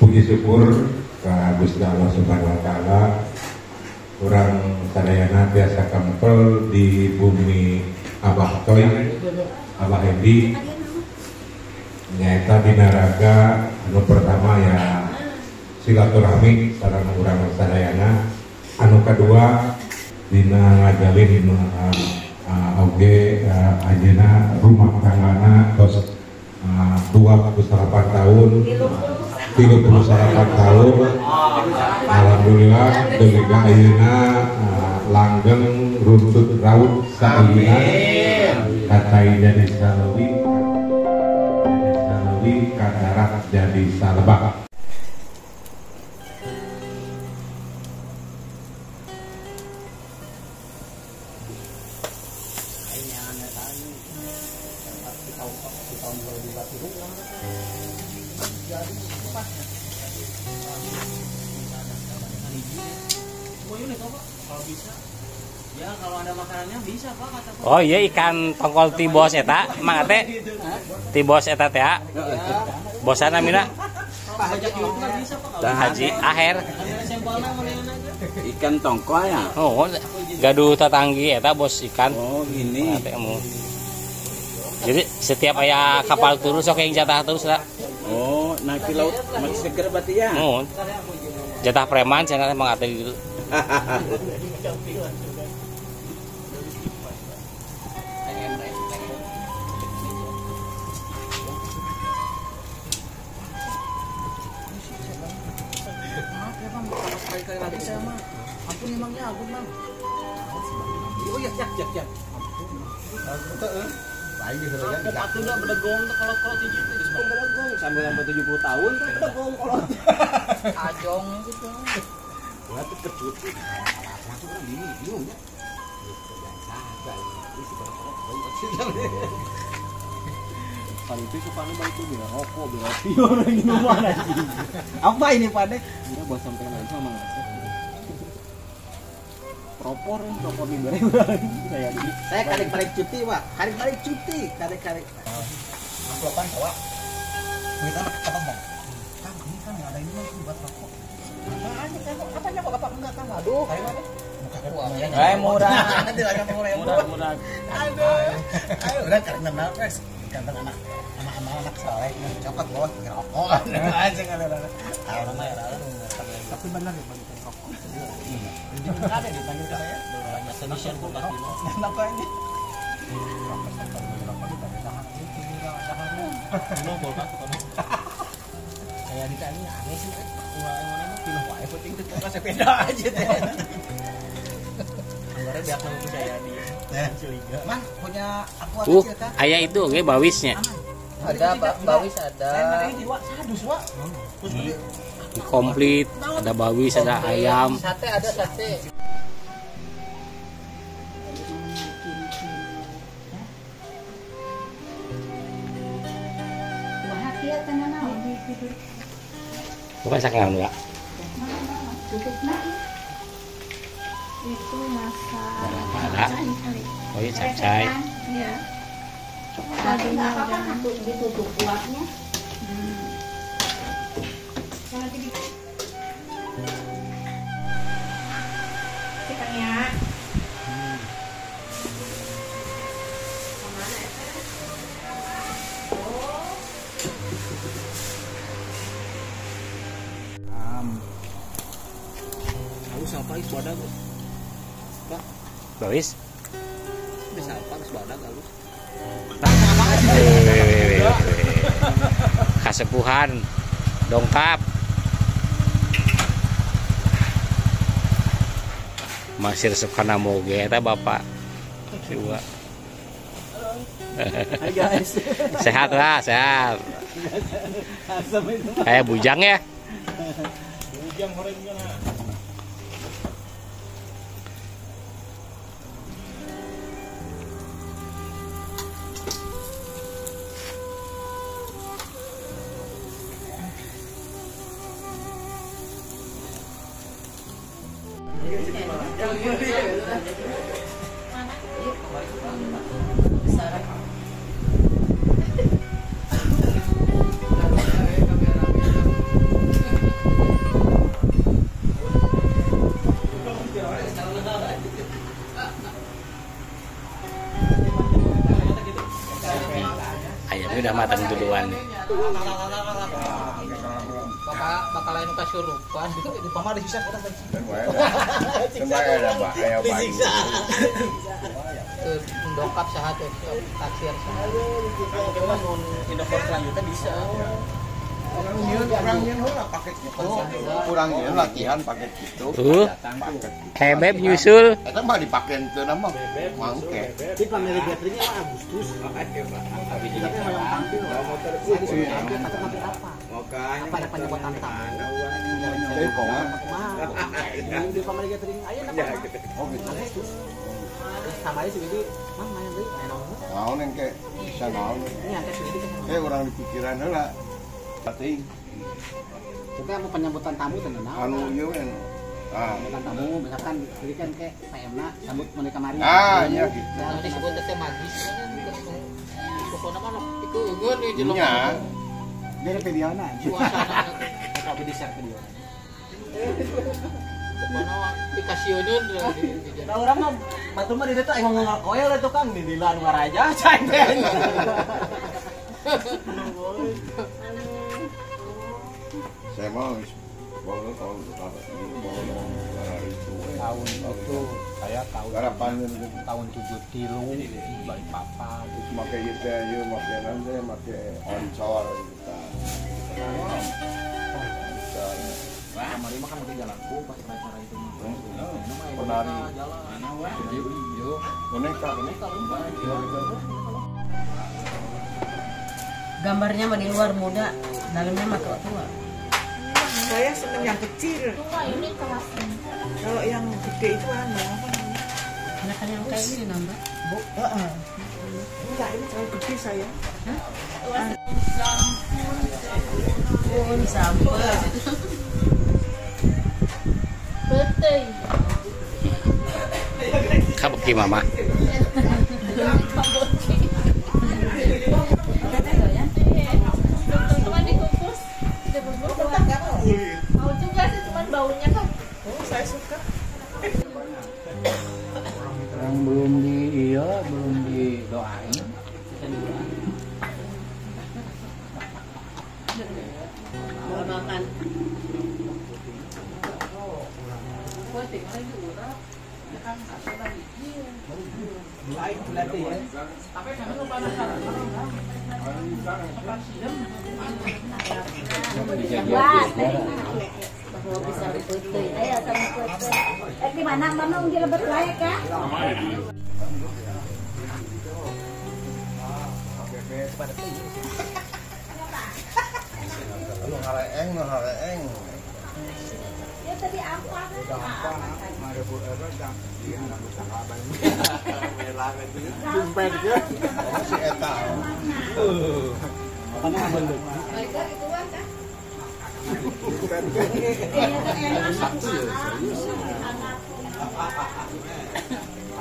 Puji syukur ka Gusti Allah Subhanahu wa taala urang sadayana biasa kempel di bumi Abah Toy, Abah Hendi nyaeta dina raga anu pertama ya silaturahmi sareng urang sadayana, anu kadua dina ngajalin oge ayeuna rumah tanggana tos 28 tahun 38 tahun alhamdulillah delega ayeuna langgeng runtut raut saeuna katai jadi saleuwi kadarat jadi salebak. Ya kalau ada makanannya bisa Pak kata Pak. Oh iya ikan tongkol ti bos eta, mang ate. Ti bos eta teh. Bosana mina. Haji Aher. Ikan tongkol ya? Oh, gaduh tatanggi eta bos ikan. Oh, gini. Jadi setiap aya kapal turun sok yang jatah terus lah. Oh, naik di laut masih seger berarti ya? Oh. Jatah preman cenah teh mang ate gitu. Sekali lagi saya mah, ampun emangnya ampun mang. Oh iya, siap siap siap. Ampun udah bedegong tuh kalau tujuh itu bedegong sampai sampai 70 tahun tuh bedegong kalau. Ajong gitu. Gua tuh kecut. Langsung orang bingung bingung ya. Kali itu suka nih itu bilang rokok, bilang pion, minuman anjing. Apa ini Pak Dek? Udah buat sampai lain sama ngasih. Propor, propor diberi saya di. Saya karek-karek cuti, Pak. Karek-karek cuti, karek-karek. Amplopan bawa. Kita apa, Bang? Kang, ini kan ada ini mah buat rokok. Apaan sih, Kang? Apanya kok Bapak enggak, Kang? Aduh. Eh, murah. Murah, murah. Aduh. Ayo udah karena guys. Ganteng anak anak soleh coklat bawah rokok aja kan ada tapi benar ya bagi rokok ada dipanggil ke saya banyak solution kok kenapa ini rokok di dahan itu dahannya kayak di tadi aneh sih wah mana mah pilih wae penting teh sepeda aja teh anggarnya biar nunggu saya di curiga. Mah punya aqua kecil kan? Ayah itu oke bawisnya. Ada bawis ada. Komplit, ada bawis, ada ayam. Sate ada sate. Bukan sakangan enggak? Itu masak ada. Oh iya capcay. Iya. Tadi nggak apa-apa ditutup kuahnya. Nanti di ya. Halus apa is badag? Pak. Bawis. Bisa apa geus badag halus. Kasepuhan dongkap. Masih resep kana moge eta bapak. Si Uwa. Hai guys. Sehat lah, sehat. Kayak bujang ya. Bujang horengnya. matang duluan. Bakal lain kasurupan itu di pamar disiksa orang tadi. Disiksa. Ndokap saha tuh taksir saha. Mungkin mah mun indokor selanjutnya bisa. Kurang nyeun heula paket gitu. Kurang nyeun latihan paket gitu. Bebeb nyusul. Eta mah dipake teu nama mangke. Di family gatheringnya mah Agustus. Tapi yang tampil tampil apa? Apa ada penyambutan tamu? Jadi kongan. Di family gathering aya nama. Oh gitu. Agustus. Terus sama aja sih jadi mang main deui main naon. Naon engke bisa naon. Ini angke sih Kayak urang di pikiran heula. Penting. Kita mau penyambutan tamu teh naon? Anu ieu we. Ah, penyambutan tamu misalkan jadi kan kayak PM-na sambut mereka mari. Ah, iya gitu. Nah, disebut teh magis. Pokona mah iku eueun ieu jelema. Dari videona. Suasana tapi di-share video. Pokona dikasieuneun di. Nah, urang mah batur mah di dieu teh aya ngomong koel atuh Kang di dilan waraja cai teh. Saya mau tahun itu saya tahun 73 balik papan terus make ieu teh ieu make naon teh make oncor gitu. Kamari mah kan make jalanku pas acara itu mah. Penari. Boneka. Gambarnya mah di luar muda, dalamnya mah tua-tua. Saya seneng yang kecil. Ini kelasnya. Kalau yang gede itu anu apa namanya? Enakan yang kayak gini nambah. Bu, Enggak, ini terlalu gede saya. Hah? Sampun, sampun. Betul. Kabeki mama. Teman dikukus, mau juga sih, cuman baunya kan. Oh, saya suka. Orang belum di iya, belum didoain. Mau makan. Di mana mama unggil lebet wae ka? Nu hareeng, nu hareeng. Ya tadi apa? Si eta.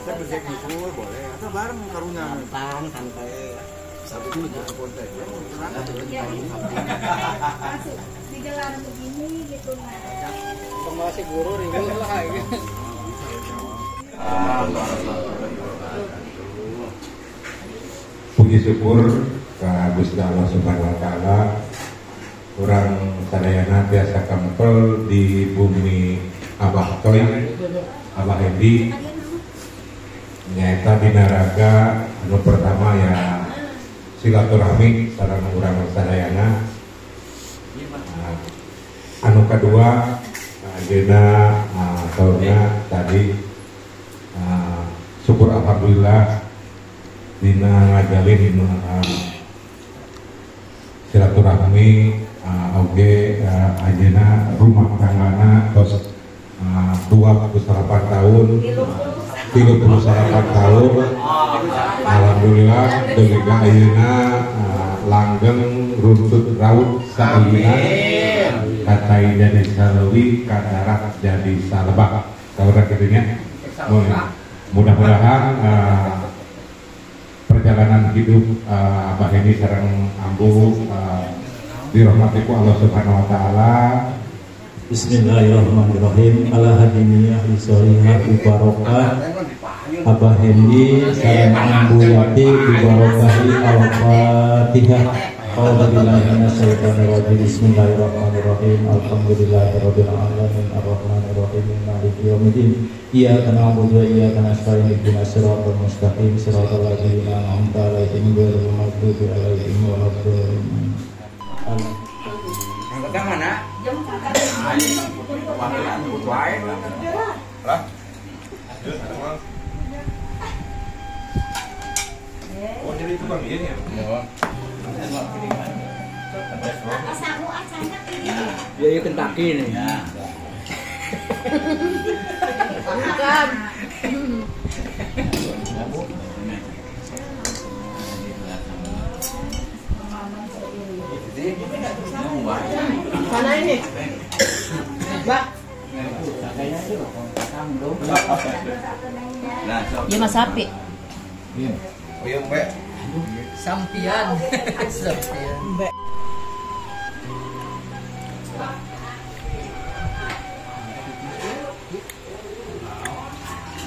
Ada berjek nyusul boleh, atau bareng karunya. Santai. Satu konten. Digelar begini gitu nah. Masih guru ribut lah gitu. Puji syukur ke Gusti Allah Subhanahu wa taala. Urang sadayana biasa kempel di bumi Abah Toy, Abah Hendi. Nyaeta dina raga anu pertama ya silaturahmi sareng urang sadayana. Anu kedua ayeuna saurna tadi syukur alhamdulillah dina ngajalin silaturahmi oge ayeuna rumah tanggana tos 28 tahun 38 tahun alhamdulillah dugi ka ayeuna langgeng runtut raut saeuna katai jadi salewi kadarat jadi salebak saudara kitunya. Mudah-mudahan perjalanan hidup Abah ini sareng ambu dirahmati ku Allah Subhanahu wa taala. Bismillahirrahmanirrahim. Ala hadiniyah li sholihah bi barokah Abah Hendi sareng Ambu Yati dibarokahi Al-Fatihah. A'udzubillahi minasyaitonirrajim. Bismillahirrahmanirrahim. Alhamdulillahirabbil alamin arrahmanirrahim maliki yaumiddin. Iyyaka na'budu wa iyyaka nasta'in ihdinas siratal mustaqim siratal ladzina an'amta 'alaihim ghairil maghdubi 'alaihim waladdallin. Angkatnya mana? Oh, jadi itu Bang Ian ya? Ya, ya Kentucky nih. Bukan. Mana ini? Mbak. Ya mas sapi. Iya. Oh iya, Mbak. Sampian. Sampian. Mbak.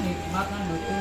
Nikmat kan lucu.